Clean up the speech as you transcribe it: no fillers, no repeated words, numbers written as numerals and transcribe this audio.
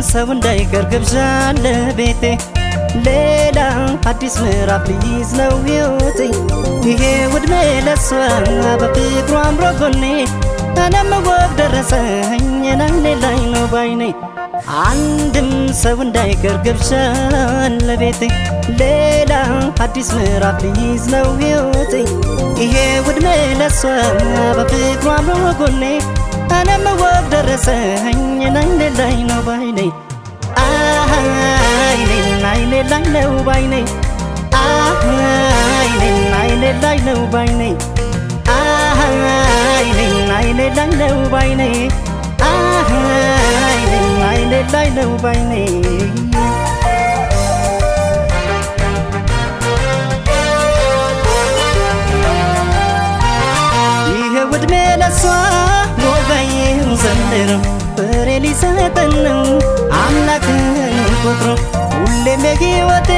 ሰው እንዳይቀር ግብዣ ለቤቴ፣ ሌላ አዲስ ምዕራፍ ሊይዝ ነው ሕይወቴ። ይሄ ውድሜ ለሷ በፍቅሩ አምሮ ጎኔ፣ እኔም ወግ ደረሰኝ ናይኔ ላይ ነው ባይኔ። አንድም ሰው እንዳይቀር ግብዣ ለቤቴ፣ ሌላ አዲስ ምዕራፍ ሊይዝ ነው ሕይወቴ። ይሄ ውድሜ ለሷ በፍቅሩ አምሮ ጎኔ፣ እኔም ወግ ደረሰኝ ናይኔ ላይ ነው ባይኔ፣ አይኔ አይኔ ላይ ነው ባይኔ፣ አይኔ አይኔ ላይ ነው ባይኔ፣ አይኔ አይኔ ላይ ነው ባይኔ፣ አይኔ አይኔ ላይ ነው ባይኔ። ይሄ ውድሜ ለሷ ሞጋዬው ዘንድሮ ፍሬ ሊሰጠን ነው አምላክን ቆጥሮ፣ ሁሌም የሕይወቴ